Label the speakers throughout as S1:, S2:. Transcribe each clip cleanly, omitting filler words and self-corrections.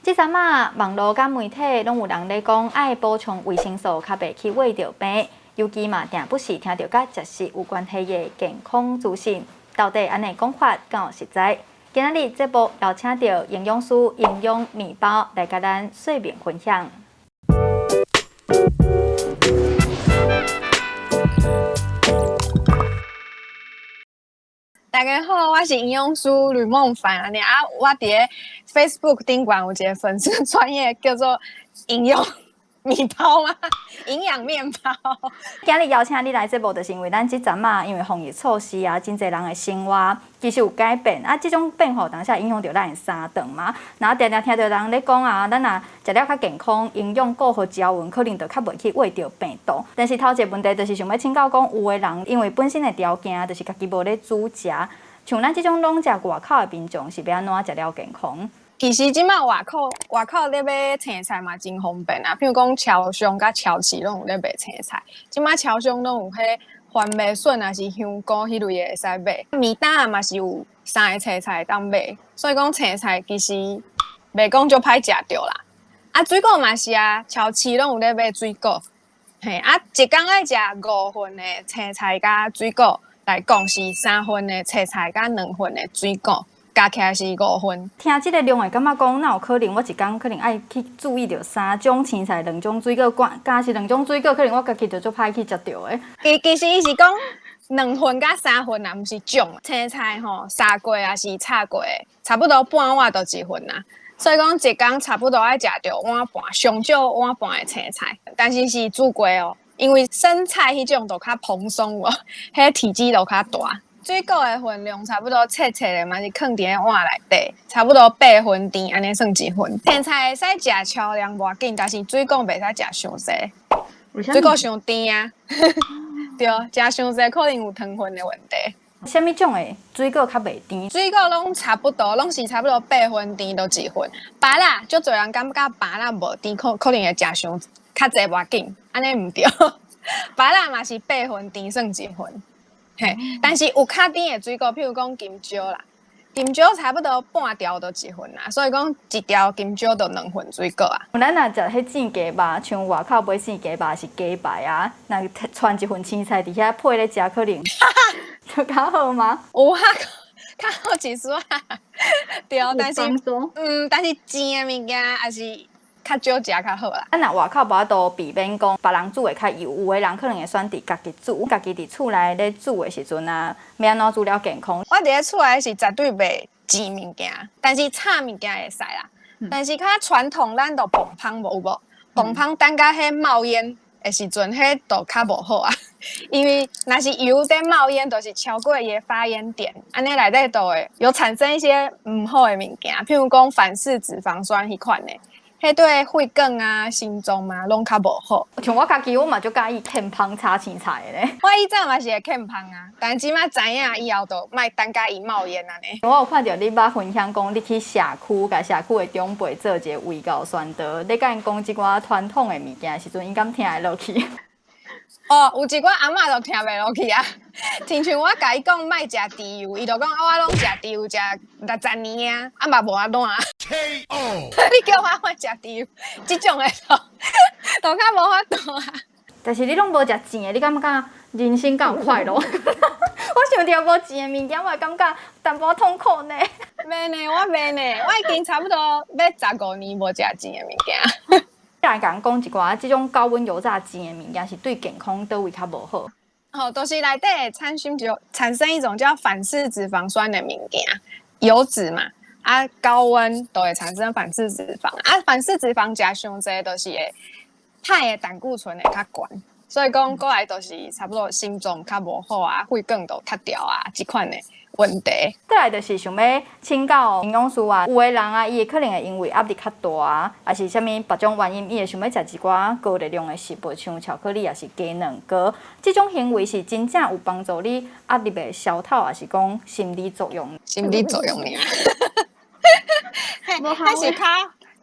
S1: 這陣仔，網路佮媒體攏有人咧講，愛補充維生素，較袂去穢著病。尤其嘛，定不時聽著佮食食有關係的健康資訊，到底按呢講法敢有實在？今仔日節目邀請著營養師營養麵包來佮咱說明分享。
S2: 大家好，我是營養師呂孟凡啊，我佇咧 Facebook 頂懸有一個粉絲專頁叫做營養麵包嗎？營養麵包。
S1: 今日邀請你來節目，就是因為咱這陣仔，因為防疫措施啊，真濟人的生活其實有改變啊。這種變化當時影響著咱的三頓嘛。然後定定聽著人咧講啊，咱若食了較健康，營養顧好食勻，可能就較袂去穢著病毒。但是頭一個問題就是想欲請教講，有的人因為本身的條件，就是家己無咧煮食，像咱這種攏食外口的民眾，是欲按怎食了健康？
S2: 其實這擺外口外口咧買青菜嘛真方便啊，譬如講超商佮超市攏有咧賣青菜。這擺超商攏有彼番麥筍抑是香菇彼類的會使買。麵擔嘛是有三个青菜會當買，所以講青菜其實袂講足歹食著啦。啊，水果嘛是啊，超市攏有咧賣水果。嘿，啊，一工愛食五份的青菜佮水果來講是三份的青菜佮兩份的水果。加起來是五份。
S1: 聽這个量會感覺講，哪有可能？我一工可能愛去注意著三種青菜、兩種水果，加是兩種水果，可能我家己就足歹去食著的。
S2: 其實伊是講兩份佮三份啊，毋是種青菜吼，殺過抑是炒過，差不多半碗就一份啦。所以講一工差不多愛食著碗半，上少碗半的青菜，但是是煮過哦，因為生菜彼種就較蓬鬆無，彼體積就較大。水果的份量差不多切切的嘛是囥佇咧碗內底，差不多八分甜，按呢算一份。青菜會使食超量無要緊，但是水果袂使食傷濟。水果傷甜啊，對，食傷濟可能有糖分的問題。
S1: 啥物種的水果較袂甜？
S2: 水果攏差不多，攏是差不多八分甜就一份。芭樂，足濟人感覺芭樂無甜，可能會食傷較濟無要緊，按呢毋對。芭樂嘛是八分甜算一份。嘿，但是有較甜的水果，譬如講金蕉啦，金蕉差不多半條就一份啦，所以講一條金蕉就兩份水果啊。
S1: 咱若食彼煎雞肉，像外口買煎雞肉是雞排啊，若攢一份青菜佇遐配咧食，可能就較好嗎？
S2: 有啊，較好一絲仔，對，但是但是煎的物件也是較少食較好啦。
S1: 啊，若外口無法度避免講別人煮的較油，有的人可能會選擇家己煮。家己佇厝內咧煮的時陣啊，欲按怎煮了健康？
S2: 我佇咧厝內是絕對袂煎物件，但是炒物件會使啦。但是較傳統，咱就磅芳無有無？磅芳等甲彼冒煙的時陣，彼就較無好啊。因為若是油佇冒煙，就是超過伊的發煙點，按呢內底就會有產生一些毋好的物件，譬如講反式脂肪酸彼款的。彼對血管啊、心臟啊，攏較無好。
S1: 像我家己，我嘛足佮意劵芳炒青菜的咧。
S2: 我以前嘛是會劵芳啊，但這擺知影以後就莫等甲伊冒煙按呢。
S1: 我有看著你捌分享講，你去社區共社區的長輩做一个衛教宣導，你共𪜶講這寡傳統的物件的時陣，𪜶敢聽會落去？
S2: 哦，有一寡阿嬤就聽袂落去啊。親像我共伊講莫食豬油，伊就講啊，我攏食豬油食60年啊，啊嘛無按怎。KO，你叫我莫食豬油，這種的就較無法度啊。
S1: 但是你攏無食甜的，你感覺人生敢有快樂？我想著無甜的物件，我會感覺淡薄痛苦呢。
S2: 袂呢，我袂呢，我已經差不多欲15年無食甜的物件。
S1: 來共講一寡這種高溫油炸煎的物件是對健康佗位較無好。
S2: 哦，都是內底會產生就產生一種叫反式脂肪酸的物件，油脂嘛，啊高溫都會產生反式脂肪，啊反式脂肪食傷濟，就是會歹的膽固醇會較懸，所以講過來就是差不多心臟較無好啊，血管就塌掉啊，這款的問題。
S1: 過來就是想欲請教營養師啊，有的人啊，伊會可能會因為壓力較大啊，抑是啥物別種原因，伊會想欲食一寡高熱量的食物，像巧克力抑是雞卵糕。這種行為是真正有幫助你壓力的消透，抑是講心理作用？
S2: 心理作用爾。彼是較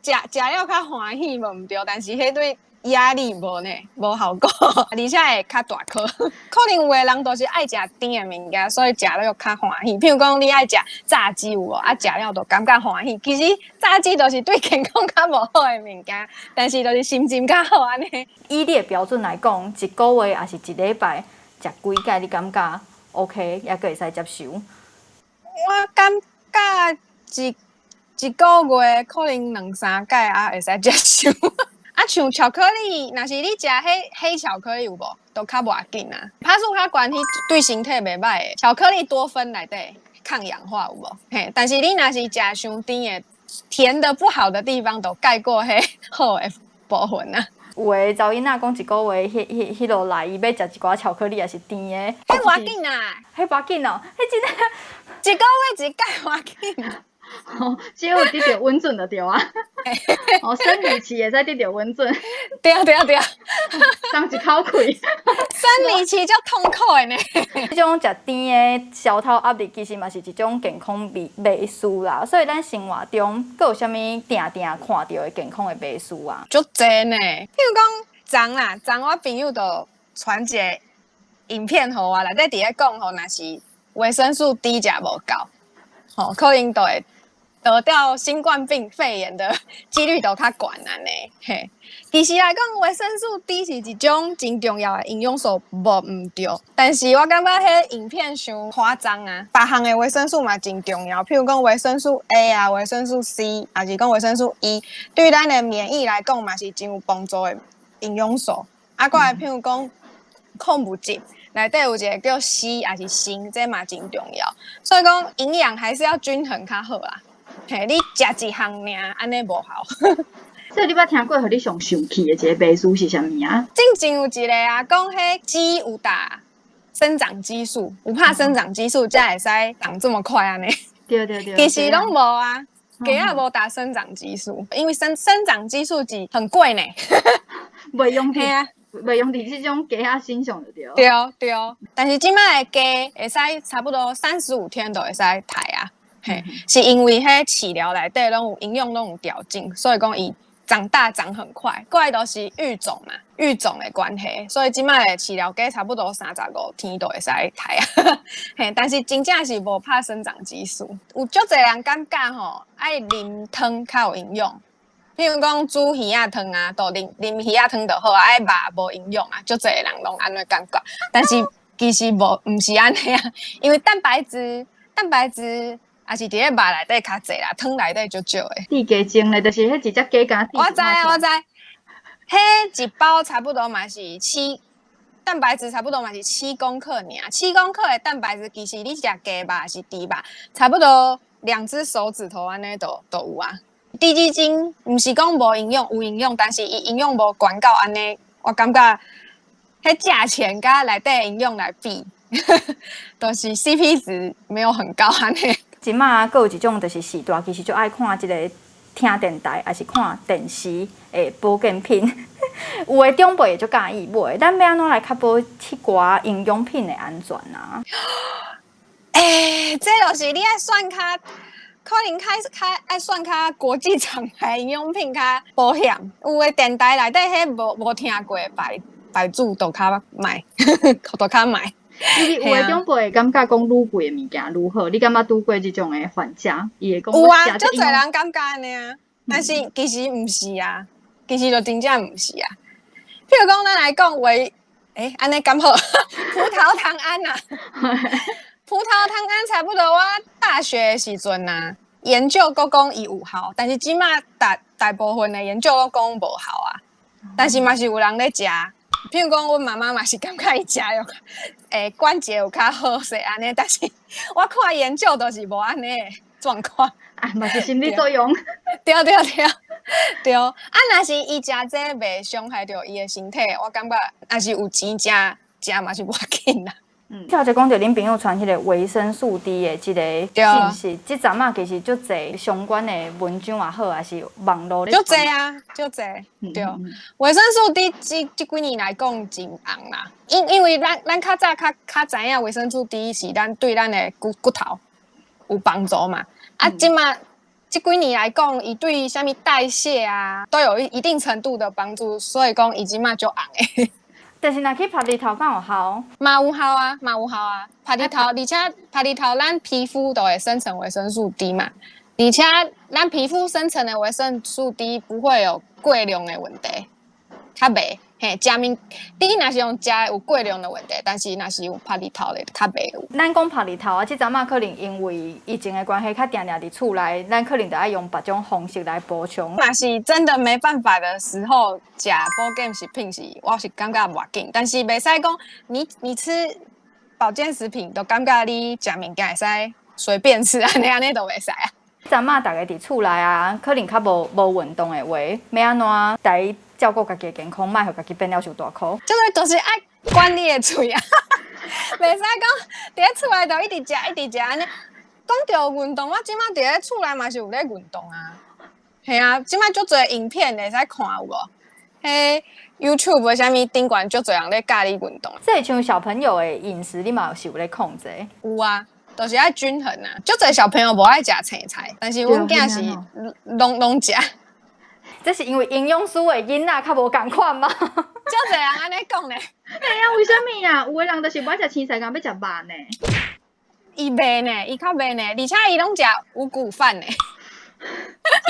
S2: 食食了較歡喜無毋對，但是彼對壓力無呢，無效果，而且會較大顆。可能有的人就是愛食甜的物件，所以食了又較歡喜。譬如講，你愛食炸雞有無？啊，食了就感覺歡喜。其實炸雞就是對健康較無好的物件，但是就是心情較好按呢。
S1: 以你的標準來講，一個月抑是一禮拜食幾擺，你感覺 OK，猶閣會使接受？
S2: 我感覺一個月可能兩三擺啊會使接受。啊，像巧克力，若是你食彼黑巧克力有無，都較無要緊啊。拍數較懸彼對身體袂䆀的，巧克力多酚內底抗氧化有無？嘿，但是你若是食傷甜的，甜的不好的地方都蓋過彼好的部分啊。
S1: 有的查某囡仔講一個月，彼彼彼落來，伊欲食一寡巧克力也是甜的。
S2: 彼無要緊啊，
S1: 彼無要緊哦，彼真的，
S2: 一個月一擺無要緊。
S1: 哦，只有得著穩準就對啊。哦，生理期會使得著穩準。
S2: 對啊對啊對啊，
S1: 鬆一口氣。
S2: 生理期足痛苦的呢。
S1: 這種食甜的消透壓力，其實嘛是一種健康迷思啦。所以咱生活中，閣有啥物定定看著的健康的迷思啊？
S2: 足濟呢。譬如講，昨啦，昨我朋友就傳一個影片予我，內底佇咧講吼，若是維生素 D 食無夠，吼，可能就會得掉新冠病肺炎的幾率都較懸按呢。嘿，其實來講，維生素 D 是一種真重要的營養素，無毋對。但是我感覺彼影片傷誇張啊。別項的維生素嘛真重要，譬如講維生素 A 啊、維生素 C，抑是講維生素 E，對咱的免疫來講嘛是真有幫助的營養素。啊，閣來譬如講礦物質，內底有一個叫硒，抑是鋅，這嘛真重要。所以講營養還是要均衡較好啦。嘿，你食一項爾，按呢無效。
S1: 所以你捌聽過予你上生氣的一個迷思是啥物啊？
S2: 進前有一個啊，講彼雞有打生長激素，有拍生長激素才會使長這麼快按呢。
S1: 對對對。
S2: 其實攏無啊，雞仔無打生長激素，因為生長激素是很貴呢。
S1: 袂用佇，袂用佇這種雞仔身上就對。
S2: 對對，但是這擺的雞會使差不多35天就會使刣啊。嘿，是因為彼飼料內底攏有營養，攏有調整，所以講伊長大長很快。過來都是育種嘛，育種的關係，所以這擺的飼料雞差不多35天就會使刣啊。嘿，但是真正是無拍生長激素，有足濟人感覺吼，愛啉湯較有營養。比如講煮魚仔湯啊，都啉啉魚仔湯就好啊，愛肉無營養啊，足濟人攏按呢感覺。但是其實無，毋是按呢啊，因為蛋白質也是佇咧肉內底較濟啦，湯內底足少的。
S1: 滴雞精咧，就是彼一隻雞敢。
S2: 我知啊，我知。彼一包差不多嘛是七，蛋白質差不多嘛是7公克爾。7公克的蛋白質，其實你食雞肉抑是豬肉，差不多兩隻手指頭按呢都有啊。滴雞精毋是講無營養，有營養，但是伊營養無懸到按呢，我感覺彼價錢佮內底營養來比，都是 CP 值沒有很高按呢。
S1: 這馬閣有一種就是時代，其實就愛看這個聽電台，抑是看電視的保健品。有的長輩會足佮意買，咱欲按怎來確保這寡營養品的安全啊？
S2: 欸，這就是你愛選較，可能較較愛選較國際廠牌營養品較保險。有的電台內底彼無聽過的牌子都較買，都較買。
S1: 你有的長輩會感覺講愈貴的物件愈好，你敢捌拄過這種的患者？伊會講
S2: 有啊，足濟人感覺按呢啊，但是其實毋是啊，其實就真正毋是啊。譬如講，咱來講話，欸，按呢敢好？葡萄糖胺啊，葡萄糖胺差不多我大學的時陣啊，研究閣講伊有效，但是這馬大大部分的研究攏講無效啊，但是嘛是有人咧食。譬如講，阮媽媽嘛是感覺伊食有，欸，關節有較好勢按呢，但是我看研究都是無按呢狀況。
S1: 啊，嘛是心理作用。
S2: 對對對對，啊，若是伊食這袂傷害著伊的身體，我感覺若是有錢食，食嘛是無要緊啦。
S1: 嗯，頭先講著恁朋友傳彼個維生素 D 的這個信息，這陣仔其實足濟相關的文章也好，抑是網路
S2: 足濟啊，足濟，對。維生素 D 這幾年來講真紅啦，因為咱較早較知影維生素 D 是咱對咱的骨頭有幫助嘛。啊，這馬這幾年來講，伊對啥物代謝啊，都有一定程度的幫助，所以講伊這馬足紅的。
S1: 但是若去曬日頭敢有效？
S2: 嘛有效啊，嘛有效啊！曬日頭，而且曬日頭，咱皮膚都會生成維生素 D 嘛，而且咱皮膚生成的維生素 D 不會有過量的問題，較袂。嘿，食物你若是用食的有過量的問題，但是若是有曬日頭的較袂有。
S1: 咱講曬日頭啊，這陣仔可能因為疫情的關係，較定定佇厝內，咱可能就愛用別種方式來補充。
S2: 若是真的沒辦法的時候，食保健食品是，我是感覺無要緊，但是袂使講你吃保健食品，就感覺你食物件會使隨便吃，按呢按呢都袂使啊。
S1: 這陣仔逐家佇厝內啊，可能較無運動的話，欲按怎來照顧家己的健康，莫予家己變了傷大箍。
S2: 這個就是愛管你的喙啊，袂使講佇咧厝內就一直食一直食按呢。講著運動，我這馬佇咧厝內嘛是有咧運動啊。嘿啊，這馬足濟影片會使看有無？彼 YouTube 啥物頂懸足濟人咧教你運動。
S1: 這像小朋友的飲食，你嘛是有咧控制？
S2: 有啊，就是愛均衡啊。足濟小朋友無愛食青菜，但是阮囝是攏食。
S1: 這是因為營養師的囡仔較無仝款嗎？
S2: 足濟人按呢講咧。
S3: 嘿啊，為啥物啊？有的人就是無愛食青菜，敢欲食肉呢？
S2: 伊袂呢，伊較袂呢，而且伊攏食五穀飯呢。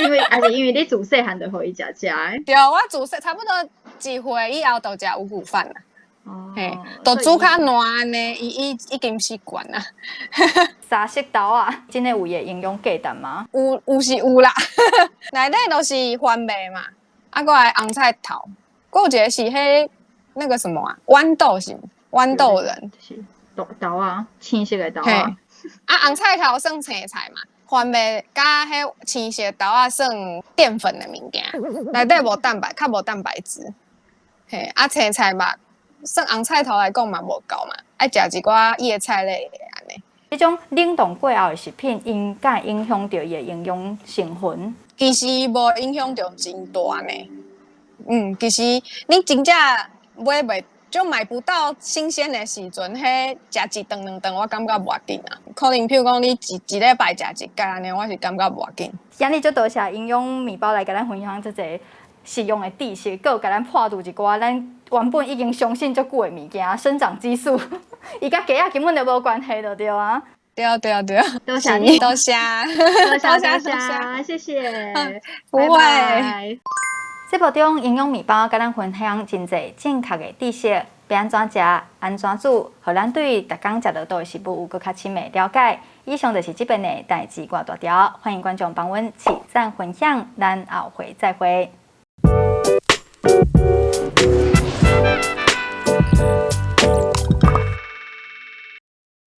S3: 因為還是因為你自細漢就予伊食這的。
S2: 對，我自細差不多一歲以後就食五穀飯啦。
S3: 哦，
S2: 嘿，就煮較爛按呢，伊已經習慣啦。
S1: 三色豆仔，真的有伊的營養價值嗎？
S2: 有有是有啦，內底都是番麥嘛，啊，閣來紅菜頭，閣有一個是彼那個什麼啊，豌豆是豌豆仁，
S3: 是豆豆仔，青色的豆仔。
S2: 啊，紅菜頭算青菜嘛，番麥佮彼青色豆仔算澱粉的物件，內底無蛋白，較無蛋白質。嘿，啊，青菜嘛，算紅菜頭來講嘛無夠嘛，愛食一寡葉菜類的按呢。
S1: 這種冷凍過後的食品，𪜶敢會影響著伊的營養成分？
S2: 其實無影響著真大呢。嗯，其實你真正買袂就買不到新鮮的時陣，彼食一頓兩頓，我感覺無要緊啊。可能譬如講你一禮拜食一擺按呢，我是感覺無要緊。
S1: 今日足多謝營養麵包來共咱分享這濟實用的知識，閣有共咱破除一寡咱原本已經相信足久的物件，生長激素，伊佮雞仔根本就無關係就對啊。
S2: 對對對，
S3: 多謝你，
S2: 多謝，
S3: 多謝多謝，謝謝，
S2: 不會。
S1: 節目中營養麵包共咱分享真濟正確的知識，欲按怎食，按怎煮，予咱對逐工食落肚的食物有閣較深的了解。以上就是這遍的代誌掛大條，歡迎觀眾幫阮點讚分享，咱後回再會。